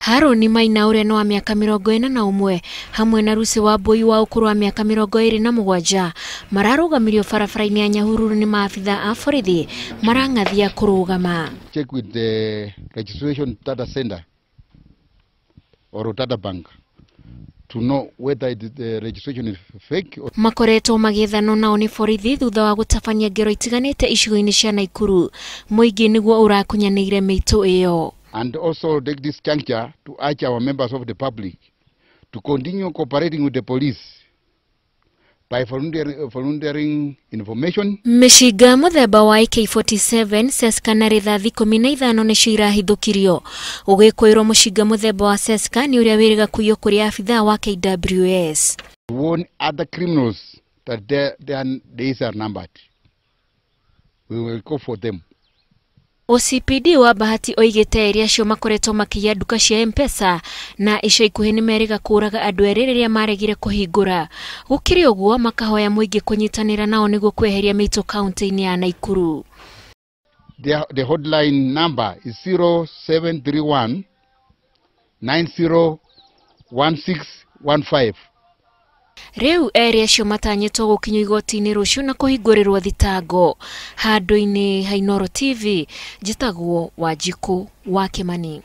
Harũni Maina ũrĩa nĩ wa mĩaka 41 hamwe na Lucy Wambui wa ũkũrũ wa mĩaka 27 mararũgamirio barabara-inĩ ya Nyahururu nĩ maabitha a borithi marang'athia kũrũgama. Check with the registration data center or data bank to know whether the registration is fake or... Makoretwo magĩethanwo nao nĩ borithi thutha wa gũtabania ngero itiganĩte icigo-inĩ cia Naikuru. Mũingĩ nĩguo ũrakunyanĩire mĩitũ ĩyo. And also take this juncture to urge our members of the public to continue cooperating with the police by volunteering information. Mĩcinga mũthemba wa AK47 Ceska na rithathi 15 nĩcio irahithũkirio. Ũgĩkũĩrwo mũcinga mũthemba wa Ceska nĩ ũrĩa wĩrĩga kũiywo kũrĩ abithaa wa KWS. Warn other criminals that their days are numbered. We will go for them. OCPD wa Bahati oigĩte erĩ acio makoretwo makĩiya nduka cia M-Pesa na ica ikuhĩ nĩmerĩga kũũraga andũ erĩ rĩrĩa maregire kũhingũra. Gũkĩrĩ ũguo makahoya mũingĩ kũnyitanĩra nao nĩguo kweheria mĩitũ kaunti-inĩ ya Naikuru. The hotline number is 0731 901615. Rĩu erĩ acio matanyĩtwo gũkinyio igoti-inĩ rũciũ na kũhingũrĩrwo thitango. Handũ-inĩ ha Inooro TV, njĩtagwo Wanjikũ wa Kĩmani.